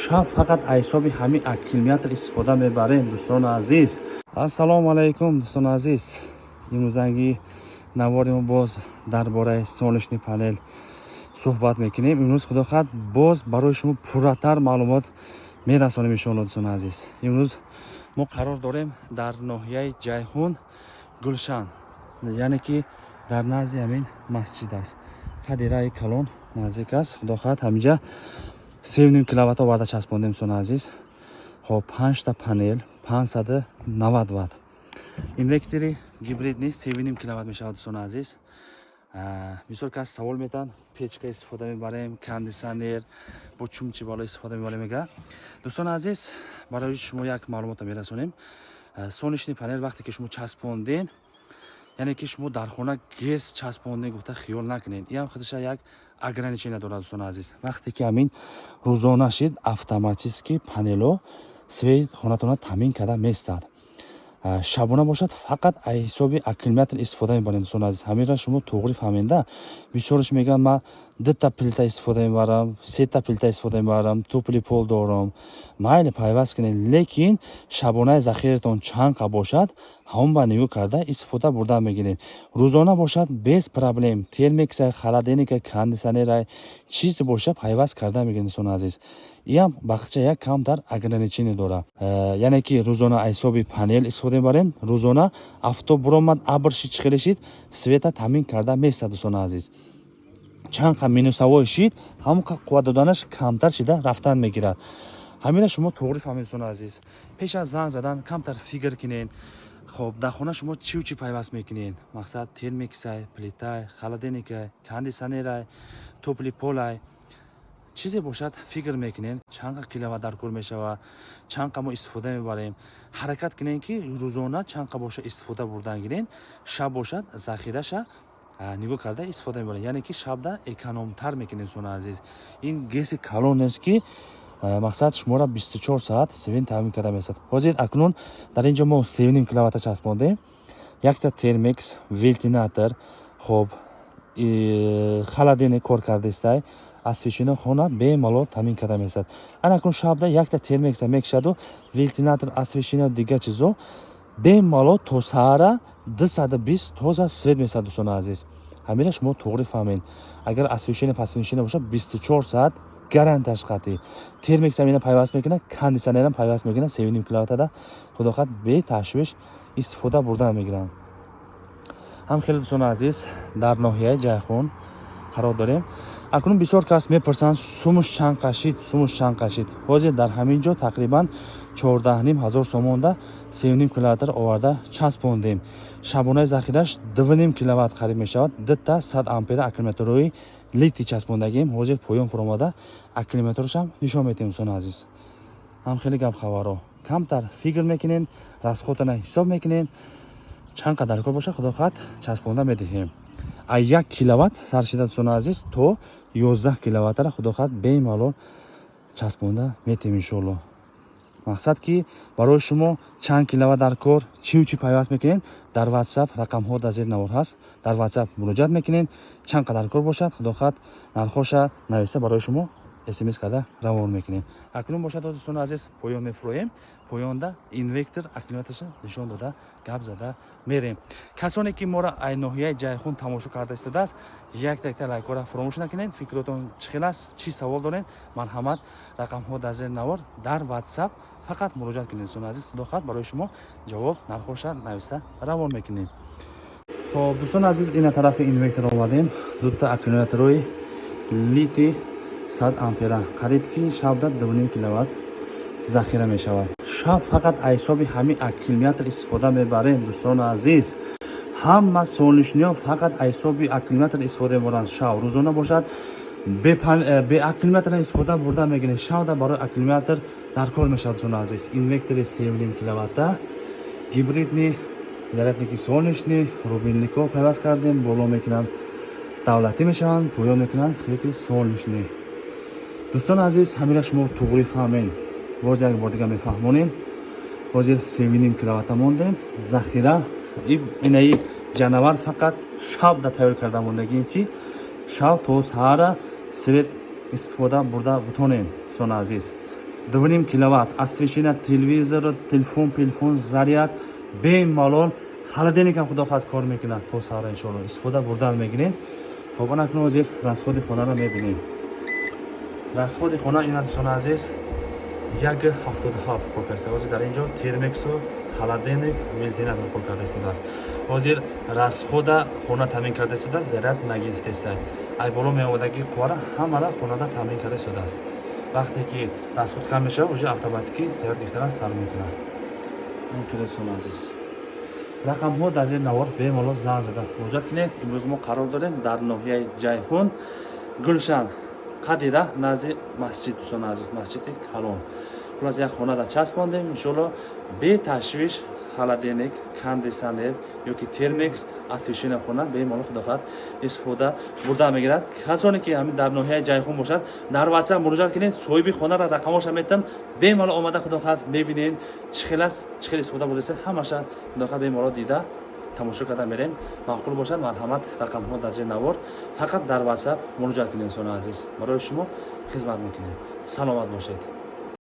Шаб фақат ҳисоби ҳамин аккумулятор истифода мебарем, дӯстони азиз. Ассалому алайкум, дӯстони азиз. Имрӯзанги навори мо боз дар бораи солнечный панел суҳбат мекунем. Имрӯз, худо хоҳад, боз барои шумо пурратар маълумот мерасонем, иншоалло. Дӯстони азиз, имрӯз мо қарор дорем дар ноҳияи Ҷайҳун, Гулшан, яъне ки дар назди ҳамин масҷид аст, қади раи калон наздик аст. Худо хоҳад, ҳаминҷа 3,5 киловатт оварда часпондем, дӯстони азиз. Хоб, панҷта панел, 590 ватт, инвертори гибридный 3,5 киловатт мешавад. Дӯстони азиз, бисёр кас савол метаҳанд: печка истифода мебарем, кондитсионер бо чумчи бало истифода мебарем, мега. Дӯстони азиз, барои шумо як маълумотро мерасонем. Солнечный панел вақте ки шумо часпонден, яъне ки шумо дар хона ГЭС часпонден гуфта хиёл накунед. Иам худша як ограничение дорад, дӯстони азиз. Вақте ки ҳамин рӯзона шид, автоматически панело свет хонатонро таъмин карда местад. Шабона бошад, фақат аз ҳисоби аккумулятор истифода мебарем. Дӯстони азиз, ҳаминро шумо туғри фаҳмеда. Бисёрш мегӯянд: «Ман дута плита истифода мебарам, сета плита истифода мебарам, тёплый пол дорам». Майли, пайваст кунед, лекин шабонаи захиратон чанд қа бошад, ҳамон ба нигоҳ карда истифода бурда мегиред. Рӯзона бошад, без проблем, термекса, холодильника, кондитсионера, чизе боша, пайваст карда мегиред. Дӯстони азиз, иам бахча як камтар ограничение дорад, яъне ки рӯзона аз ҳисоби панел истифода мебарем. Рӯзона афтоб буромад, абр шид, чӣ хеле шид, света таъмин карда местад. Дӯстони азиз, чанд қа минусовой шид, ҳамон қа қувват доданаш камтар шида рафтан мегирад. Ҳамина шумо туғри фаҳмед, дӯстони азиз. Пеш аз занг задан камтар фикр кунед. Хоб, дар хона шумо чиу чӣ пайваст мекунед? Мақсад, термексай, плитай, холодильникай, кондитсионерай, тёплый полай, чизе бошад, фикр мекунем, чанд қа киловатт дар кор мешавад, чанд қа мо истифода мебарем. Ҳаракат кунем, ки рӯзона чанд қа боша, истифода бурдан гирем, шаб бошад, захираша нигоҳ карда истифода мебарем, яъне ки шабда экономтар мекунем. Дӯстони азиз, ин ГЭСи калон нест, ки мақсад, шуморо 24 соат свет таъмин карда месад. Ҳозир акнун дар ин ҷо мо 3,5 киловатта часпондем: якта термекс, вентилятор, хоб, холодильник кор кардистай, освещение хона бемалол таъмин карда месад. Ана акнун шабда якта термекса мекушаду вентилятор, освещение, дигар чизо бемалол то саҳара 220 тоза свет месад. Дӯстони азиз, ҳамира шумо туғри фаҳмед. Агар освещение, пасвещение бошад, 24 соат гарантияш қатъӣ. Термексам ина пайваст мекунад, кондитсионерам пайваст мекунад. 3,5 киловаттада, худо хоҳад, беташвиш истифода бурдан мегиранд. Ҳам хеле, дӯстони азиз, дар ноҳияи Ҷайхун қарор дорем. Акнун бисёр кас мепурсанд: «Сумуш чанд қашид, сумуш чанд қашид?» Ҳозир дар ҳамин ҷо тақрибан 14,5 ҳазор сомонда 3,5 киловаттро оварда часпондем. Шабонаи захираш 2,5 киловатт қариб мешавад. Дута 100 ампера аккумуляторҳои литий часпондагием. Ҳозир поён фуромада аккумуляторшам нишон медиҳем. Дӯстони азиз, ҳам хеле гап хабарҳо, камтар фикр мекунем, расходтана ҳисоб мекунем, чанд қадар кор бошад, худо хоҳад, часпонда медиҳем. А 1 киловатт сар шида, дӯстони азиз, то 11 киловаттара, худо хоҳад, бемалол часпонда метиҳем, иншоалло. Мақсад, ки барои шумо чанд киловатт дар кор, чиу чӣ пайваст мекунед, дар Ватсап рақамҳо дар зери навор ҳаст, дар Ватсап муроҷиат мекунед. Чанд қадар кор бошад, худо хоҳад, нархоша нависта барои шумо смс карда равон мекунем. Акнун бошад, дӯстони азиз, поён мефуроем. Поёнда инвертор, аккумуляторша нишон дода, гап зада мерем. Касоне ки моро ай ноҳияи Ҷайхун тамошо карда истодааст, якта якта лайкҳоро фуромӯш накунед. Фикротон чӣ хел аст, чӣ савол доред, марҳамат, рақамҳо дар зери навор, дар Ватсап фақат муроҷиат кунед. Дӯстони азиз, худо хоҳад, барои шумо ҷавоб, нархоша нависта равон мекунем. Хоб, дӯстони азиз, ина тарафи инвертор омадем. Дута аккумуляторҳои литий 100 ампера, қариб ки шабда 2,5 киловатт захира мешавад. Шаб фақат ҳисоби ҳамин аккумулятор истифода мебарем. Дӯстони азиз, ҳама солнечныйҳо фақат ҳисоби аккумулятор истифода мебаранд шаб. Рӯзона бошад, бе аккумулятор истифода бурда мегирем, шабда барои аккумулятор дар кор мешавад. Дӯстони азиз, инвертори 3,5 киловатта, гибридный, зарядники солнечный, рубильникҳо пайваст кардем. Боло мекунанд, давлатӣ мешаванд, поён мекунанд, свети солнечный. Дӯстони азиз, ҳамира шумо туғрӣ фаҳмед. Боз як бор дига мефаҳмонем. Ҳозир 3,5 киловатта мондем захира. Инаи ҷанавар фақат шабда тайёр карда мондагием, ки шаб то саҳара свет истифода бурда бутонем. Дӯстони азиз. 2,5 киловатт, освещение, телевизор, телефон, телефон заряд бемалол, холодильник ҳам, худо хоҳад, кор мекунад то саҳра, иншоалло, истифода бурдан мегирем. Хоб, ана акнун ҳозир расходи хонаро мебинем. Расходи хона ина, дӯстони азиз, 1,77 кор карда. Ҳозир дар ин ҷо термексу, холодильник, вентилятор кор карда истодааст. Ҳозир расхода хона таъмин карда истодааст, заряд нагирифтеста. Ай боло меомадаги қуввара ҳамара хонада таъмин карда истодааст. Вақте ки расход кам мешавад, уже автоматикӣ заряд гирифтана сар мекунад. Ин, дӯстони азиз, рақамҳо дар зери навор, бемалол занг зада муроҷиат кунед. Имрӯз мо қарор дорем дар ноҳияи Ҷайҳун, Гулшан, қадира, назди масҷид, дӯстони азиз, масҷиди калон. Хулас, як хонада часпондем, иншоалло, беташвиш холодильник, кондитсионер ёки термекс, освещение хона бемалол, худо хоҳад, истифода бурда мегирад. Касоне ки ҳамин дар ноҳияи Ҷайҳун бошад, дар WhatsApp муроҷиат кунед, соҳиби хонара рақамоша метам. Бемалол омада, худо хоҳад, мебинед, чӣ хел аст, чӣ хел истифода бурдаста, ҳамаша, худо хоҳад, бемалол дида, тамошо карда мерем. Маъқул бошад, марҳамат, рақамҳо дар зери навор, фақат дар WhatsApp муроҷиат кунед. Инсони азиз, барои шумо хизмат мекунем. Саломат бошед.